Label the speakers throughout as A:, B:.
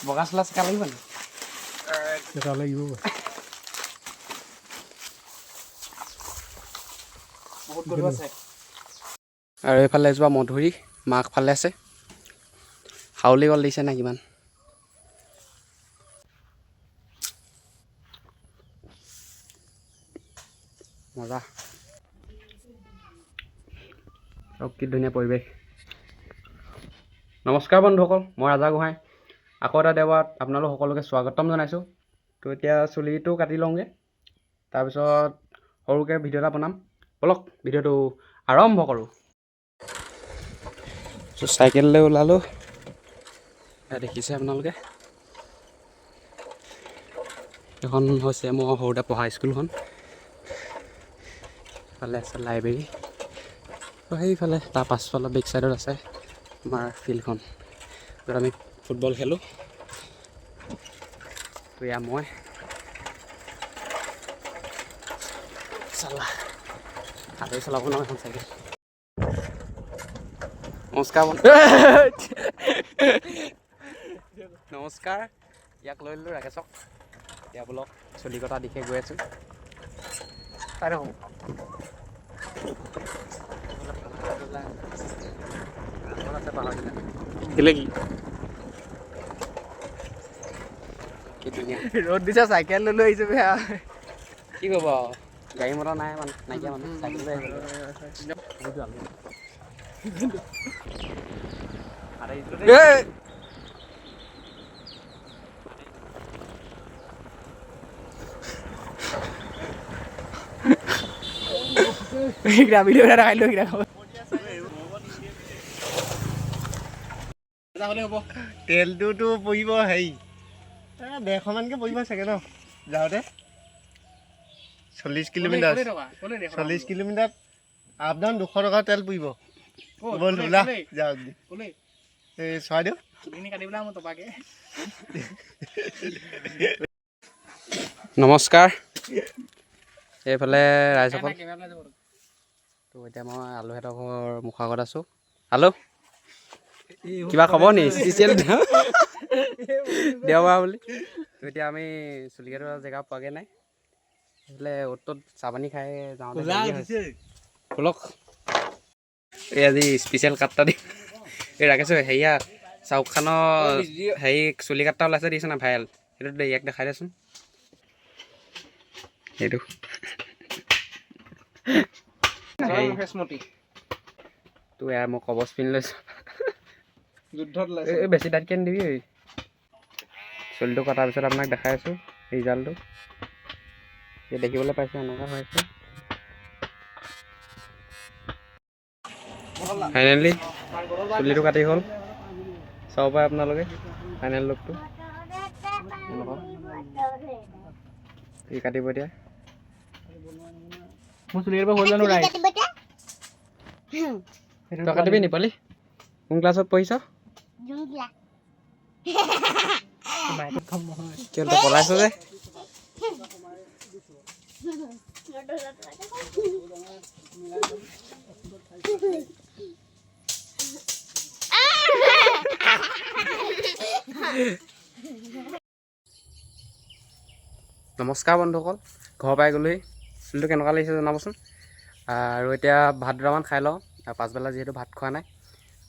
A: বগা চোলা চেকা লাগিব নি?
B: চেকা লাগিব।
A: বহুত গধুৰ আছে। আৰু এইফালে এজোপা মধুৰি মাক ফালে আছে, হাউলি গ'ল দিছে না কিমান। মজা, চাওক কি ধুনীয়া পৰিৱেশ। নমস্কাৰ বন্ধুসকল, মই ৰাজা গোহাঁই, আকৌ এটা দেওবাৰত আপোনালোক সকলোকে স্বাগতম জনাইছোঁ। তো এতিয়া চুলিটো কাটি লওঁগৈ, তাৰপিছত সৰুকৈ ভিডিঅ' এটা বনাম। ব'লক ভিডিঅ'টো আৰম্ভ কৰোঁ। চাইকেল লৈ ওলালোঁ, দেখিছে আপোনালোকে। এইখন হৈছে মোৰ সৰুতে পঢ়া স্কুলখন। ইফালে আছে লাইব্ৰেৰী, তো সেইফালে তাৰ পাছফালে বেক চাইডত আছে আমাৰ ফিল্ডখন, য'ত আমি ফুটবল খেলোঁ। তো এয়া মই চালা হাতেৰে চলাব নোৱাৰোঁ এখন চাইকেল। নমস্কাৰ বন্ধু, নমস্কাৰ। ইয়াক লৈ ল'লোঁ ৰাকেশক। এতিয়া বোলক চুলি কটা দিশে গৈ আছোঁ। কি ধুনীয়া
C: ৰ'দ দিছে, চাইকেল লৈ লৈ আহিছো বেয়া।
A: কি ক'ব, গাড়ী মটৰ নাই মানে, নাইকিয়া মানে চাইকেল লৈ আহিব।
C: ভিডিঅ' এটা দেখাই দিলো।
B: তেলটোতো পৰিব হেৰি 150 মানকৈ পৰিব চাগে ন যাওঁতে। 40 কিলোমিটাৰ, 40 কিলোমিটাৰ আপ ডাউন 200 টকা তেল পৰিব। ব'ল ওলা যাওঁ এই চৰাইদেউ।
A: নমস্কাৰ এইফালে ৰাইজসকল। তো এতিয়া মই আলুহঁতৰ ঘৰ মুখৰ আগত আছোঁ। আলু কিবা ক'ব নি স্পেচিয়েল দেওবাৰ বুলি? তো এতিয়া আমি চুলি কটা জেগা পোৱাগৈ নাই, সেইফালে অ'ত ত'ত চাহ পানী খাই যাওঁতে। ব'লক, এই আজি স্পেচিয়েল কাটটা দিম। এই ৰাকেশো হেৰিয়া শ্বাহৰুখ খানৰ হেৰি চুলি কাটটা ওলাইছে, দিছে না ভাইৰেল, সেইটো ইয়াক দেখাই দেচোন। সেইটো তো এয়া মই কবচ পিন্ধি লৈছোঁ। এই বেছি ডাইটকৈ নিদিবি। চুলিটো কটাৰ পিছত আপোনাক দেখাই আছোঁ ৰিজাল্টটো। এই দেখিবলৈ পাইছে এনেকুৱা হৈ আছে। ফাইনেলি চুলিটো কাটি হ'ল, চাব পাৰে আপোনালোকে ফাইনেল লুকটো এনেকুৱা। কি কাটিব এতিয়া? তই কাটিবি নি পোৱালি? কোন ক্লাছত পঢ়িছ? কিয় তই পলাইছ যে? নমস্কাৰ বন্ধুসকল, ঘৰ পাই গ'লোহি। চুলিটো কেনেকুৱা লাগিছে জনাবচোন। আৰু এতিয়া ভাত দুটামান খাই লওঁ, আৰু পাছবেলা যিহেতু ভাত খোৱা নাই,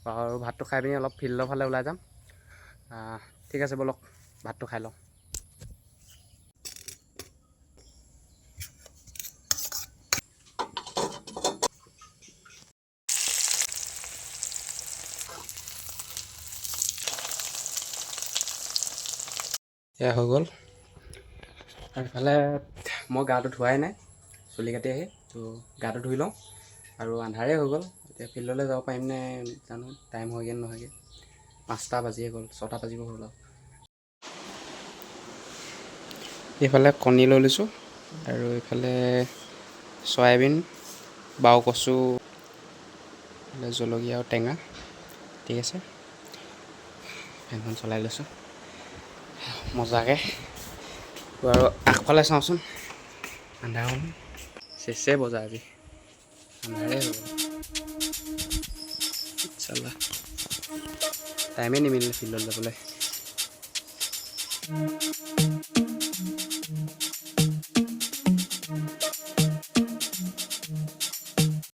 A: আৰু ভাতটো খাই পিনি অলপ ফিল্ডৰ ফালে ওলাই যাম। ঠিক আছে, ব'লক ভাতটো খাই লওঁ। এয়া হৈ গ'ল। আৰু ইফালে মই গাটো ধোৱাই নাই, চুলি কাটি আহি, তো গাটো ধুই লওঁ। আৰু আন্ধাৰেই হৈ গ'ল, এতিয়া ফিল্ডলৈ যাব পাৰিম নে জানো, টাইম হয়গৈ নহয়গৈ। 5টা বাজিয়ে গ'ল, 6টা বাজিব হ'ল। আৰু এইফালে কণী লৈ লৈছোঁ, আৰু এইফালে চয়াবিন, বাও কচু, জলকীয়া আৰু টেঙা। ঠিক আছে, ফেনখন চলাই লৈছোঁ মজাকৈ। আৰু আগফালে চাওঁচোন, আন্ধাৰ হ'ল, চেচে বজাৰ আজি আন্ধাৰে হৈ গ'ল। চালা টাইমেই নিমিলিলে ফিল্ডত যাবলৈ। যাম।